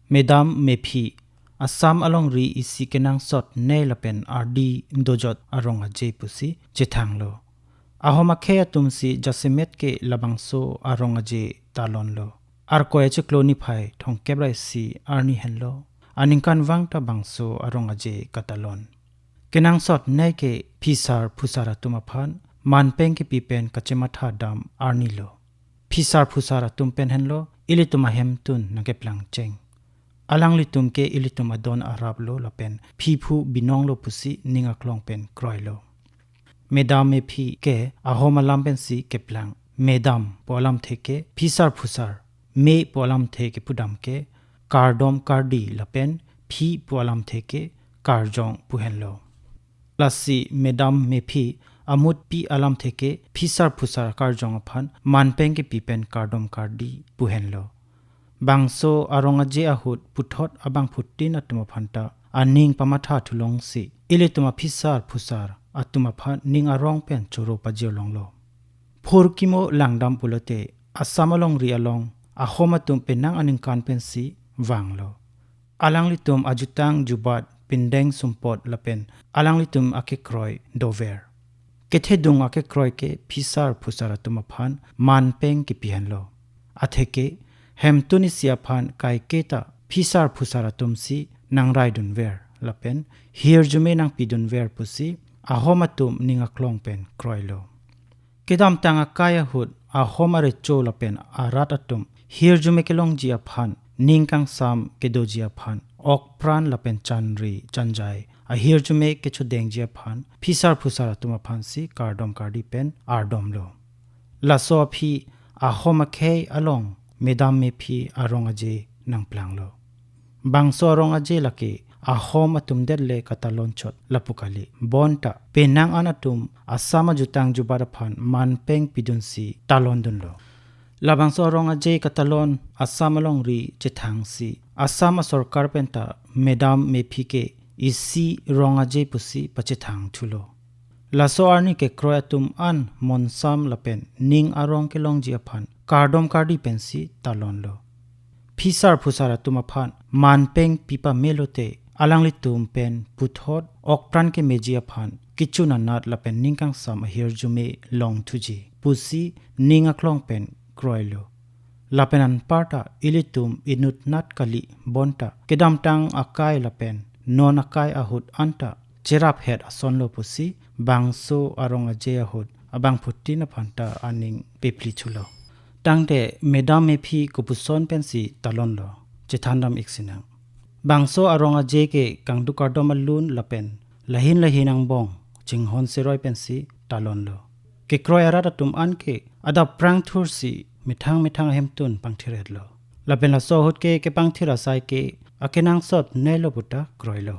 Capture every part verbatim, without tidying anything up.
Medam Mephi, Assam alongri isi kenangsot nei lapen ardi dojot arong aje pusi chethanglo. Ahom akhei atumsi jasemet ke labangso arong aje talonlo. Arkoi achiklo niphai thomkep ra isi arni henlo aningkanvang ta bangso arong aje katalon. Kenangsot nei ke phisar phusar atum aphan manpeng kepi pen kachematha dam arnilo. Phisar phusar atum pen henlo ilitum ahemtun nangkeplangcheng. Alanglitum ke ilitum adon araplo lapen phiphu binonglo pusi ning aklong pen kroilo. Medam Mephi ke ahom alam pensi keplang. Medam pu alamthe ke phisar phusar, me pu alamthe kepudam ke kardom kardi lapen phi pu alamthe ke karjong pu henlo. Lasi Medam Mephi amutpi alamthe ke phisar phusar karjong aphan manpeng kepi pen kardom kardi pu henlo. Bangso arong aje ahut puthot abangphutin atum aphan ta aning pamatha thulongsi ilitum aphisar phusar atum aphan ning arong pen choro pajirlonglo. Phurkimo langdam pulote Assam alongri along ahom atum penang aningkan pensi vanglo. Alanglitum ajutang jubat pindeng sumpot lapen alanglitum akekroi dover. Kethedung akekroi ke phisar phusar atum aphan manpeng kepi henlo. Atheke hemtun isi aphan kaiketa phisar phusar atumsi nangraidunver lapen hirjume nangpidunver pusi ahom atum ning aklong pen kroilo. Kedamtang akai ahut ahom arecho lapen arat atum hirjume kelongji aphan, ning kangsam kedoji aphan, okpran lapen chanri chanjai ahirjume kechodengji aphan phisar phusar atum aphansi kardom kardi pen ardomlo. Laso aphi ahom akhei along Medam Mephi arong aje nangplanglo. Bangso arong aje lake ahom atum det le katalon chot lapu kali. Bonta penang an atum Assam ajutang jubat aphan manpeng pidunsi talondunlo. Labangso arong aje katalon Assam alongri chethangsi Assam asorkar penta Medam Mephi ke isi rong aje pusi pachethang thulo. Laso arni kekroi atum an monsam lapen ning arong kelongji aphan kardom kardi pensi talonlo. Phisar phusar atum aphan manpeng pipamelote alanglitum pen puthot okpran kemeji aphan kichun anat lapen ning kangsam ahirjume longthuji pusi ning aklong pen kroilo. Lapen anparta ilitum inutnat kali bonta kedamtang akai lapen non akai ahut anta cheraphet asonlo pusi bangso arong aje ahut abangphutin aphanta aning pepli thulo. Tangte Medam Mephi kopuson pensi talonlo, chethandam iksinang. Bangso arong aje ke kangduk kardom alun lapen lahin lahin angbong chinghon seroi pensi talonlo. Kekroi arat atum an ke adap prangthursi methang methang ahemtun pangthiretlo. Lapen laso ahut ke kepangthir asai ke akenangsot neilo puta kroilo.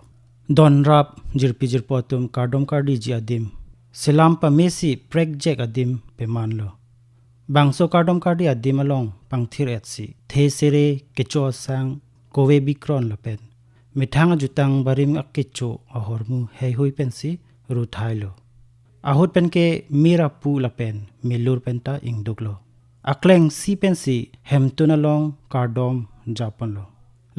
Donrap jirpi jirpo atum kardom kardiji adim selam pamesi prekjek adim pemanlo. Bangso kardom kardi adim along pangthir etsi thesere, kecho asang, kove bikron lapen methang ajutang barim akecho ahormu heihui pensi ruthailo. Ahut pen ke mir apu lapen milur penta ingduklo. Aklengsi pensi hemtun along kardom japonlo.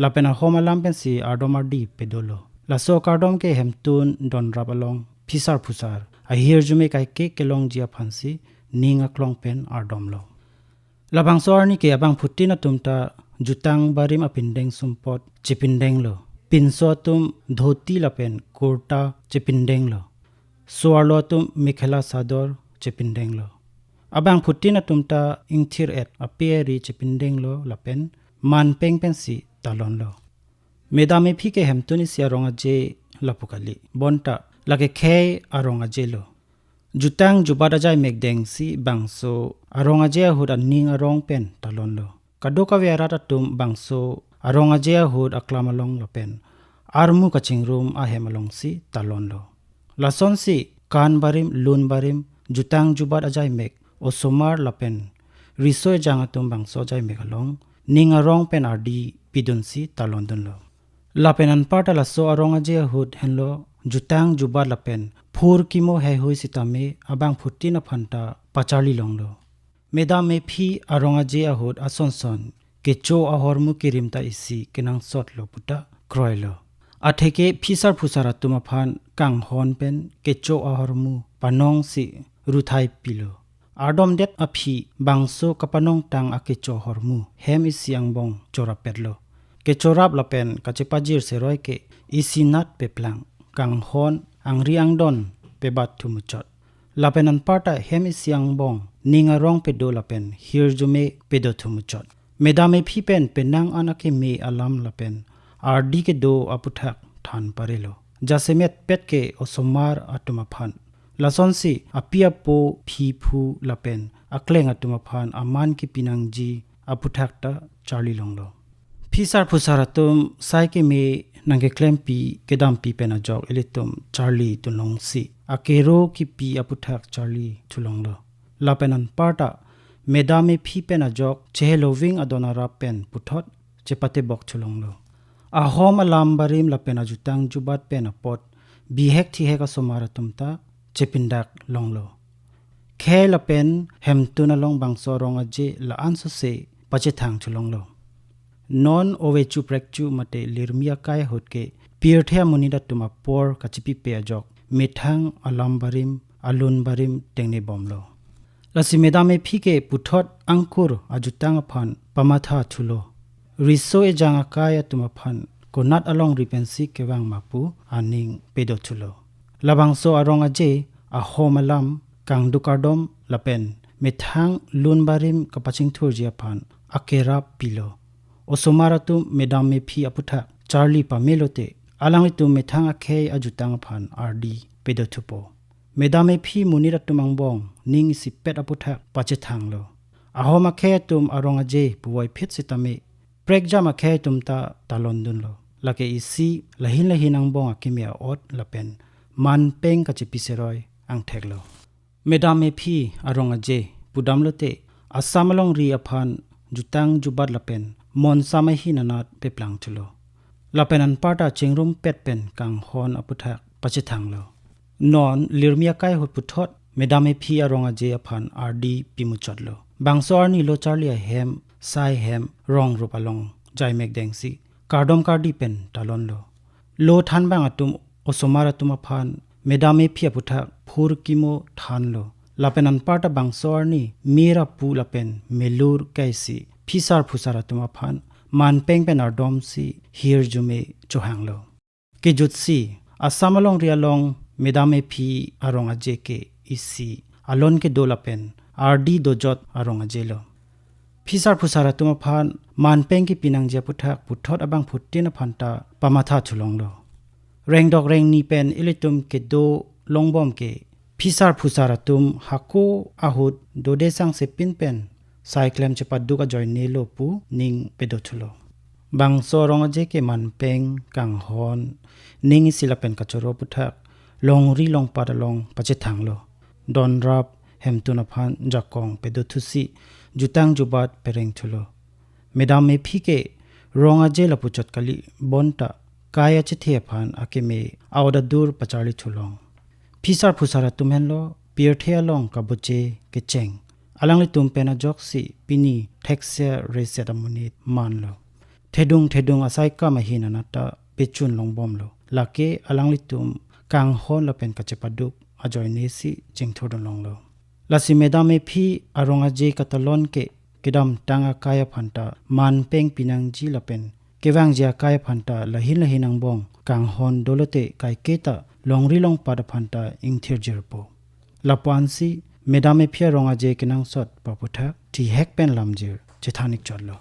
Lapen ahom alam pensi ardom ardi pedolo. Laso kardom ke hemtun donrap along phisar phusar ahirjume kaike kelongji aphansi ning aklong pen ardomlo. Labangso arni ke abangphutin atum ta jutang barim apindeng sumpot chepindenglo. Pinso atum dhoti lapen kurta chepindenglo. Soarlo atum mekhela sador chepindenglo. Abangphutin atum ta ingthir et ape ari chepindenglo lapen manpeng pensi talonlo. Medam Mephi ke hemtun isi arong aje lapu kali. Bonta lake khei arong ajelo. Jutang jubat ajai mekdengsi bangso arong aje ahut aning arong pen talonlo. Kadokave arat atum bangso arong aje ahut aklam along lapen armu kachingrum ahem alongsi talonlo. Lasonsi kan barim lun barim jutang jubat ajai mek osomar lapen riso ejang atum bangso ajai mek along ning arong pen ardi pidunsi talondunlo. Lapen anparta laso arong aje ahut henlo jutang jubat lapen phurkimo heihui sitame abangphutin aphanta pacharli longlo. Medam Mephi arong aje ahut asonson kecho ahormu kerim ta isi kenangsot lo puta kroilo. Atheke phisar phusar atum aphan kanghon pen kecho ahormu panong si ruthai pilo. Ardomdet aphi bangso kapanong tang akecho ahormu hem isi angbong chorap petlo. Kechorap lapen kachepajir seroi ke isi nat peplang, kanghon, angri angdon pebat thumuchot. Lapen anparta hem isi angbong ning arong pedo lapen hirjume pedo thumuchot. Medam ephi pen penang an akeme alam lapen ardi kedo aputhak than parelo. Jasemet pet ke osomar atum aphan. Lasonsi api apo phi phu lapen akleng atum aphan aman kepinangji aputhak ta charli longlo. Phisar phusar atum sai keme nangkeklempi kedampi pen ajok ilitum charli thulongsi akero kipi aputhak charli thulonglo. Lapen anparta medam ephi pen ajok cheheloving adon arap pen puthot chepatebok thulonglo. Ahom alam barim lapen ajutang jubat pen apot bihek thihek asomar atum ta chepindak longlo. Khei lapen hemtun along bangso arong aje la-an sose pachethang thulonglo. Non ove chu prek chu mate lirmi akai ahut ke pirthe amonit atum apor kachipipe ajok methang alam barim alun barim tengne bomlo. Lasi medam ephi ke puthot angkur ajutang aphan pamatha thulo. Riso ejang akai atum aphan konat alongri pensi kevang ma pu aning pedo thulo. Labangso arong aje ahom alam kangduk kardom lapen methang lun barim kapachingthurji aphan akerap pilo. Osomar atum medam ephi aputhak charli pamelote alanglitum methang akhei ajutang aphan ardi pedo thupo. Medam ephi monit atum angbong ning isipet aputhak pachethanglo. Ahom akhei atum arong aje puvoiphit sitame prekjam akhei atum ta talon dunlo. Lake isi lahin lahin angbong akeme a-ot lapen manpeng kachipi seroi angtheklo. Medam ephi arong aje pudamlote Assam alongri aphan jutang jubat lapen monsam ahin anat peplang thulo. Lapen anparta chingrum pet pen kanghon aputhak pachethanglo. Non lirmi akai ahut puthot medam ephi arong aje aphan ardi pimuchotlo. Bangso arni lo charli ahem, sai hem, rong rup along jaimek dengsi kardom kardi pen talonlo. Lo thanbang atum osomar atum aphan medam ephi aputhak phur kimo thanlo. Lapen anparta bangso arni mera pu lapen melur kaisi phisar phusar atum aphan manpeng pen ardomsi hirjume chohanglo. Kejutsi Assam alongri along medam ephi arong aje ke isi alon kedo lapen ardi dojot arong ajelo. Phisar phusar atum aphan manpeng kepinangji aputhak puthot abangphutin aphan ta pamatha thulonglo. Rengdok rengni pen ilitum kedo longbom ke phisar phusar atum hako ahut dode sangsepin pen saiklem chepaduk ajoinelo pu ning pedo thulo. Bangso arong aje ke manpeng, kanghon, ning isi lapen kachoro aputhak longri longpat along pachethanglo. Donrap hemtun aphan jakong pedo thusi jutang jubat pereng thulo. Medam ephi ke rong aje lapuchot kali bonta kai achethe aphan akeme a-odadur pacharli thulong. Phisar phusar atum henlo pirthe along kaboche kecheng. Alanglitum pen ajoksi pini thekser reset amonit manlo. Thedung thedung asai kam ahin anat ta pechun longbomlo. Lake alanglitum kanghon lapen kachepaduk ajoinesi chingthurdun longlo. Lasi medam ephi arong aje katalon ke kedamtang akai aphan ta manpeng pinangji lapen kevangji akai aphan ta lahin lahin angbong kanghon dolote kaiketa longri longpat aphan ta ingthirjirpo. Lapu-ansi medam ephi arong aje kenangsot pu aputhak thihek pen lamjir chethan-ik chotlo.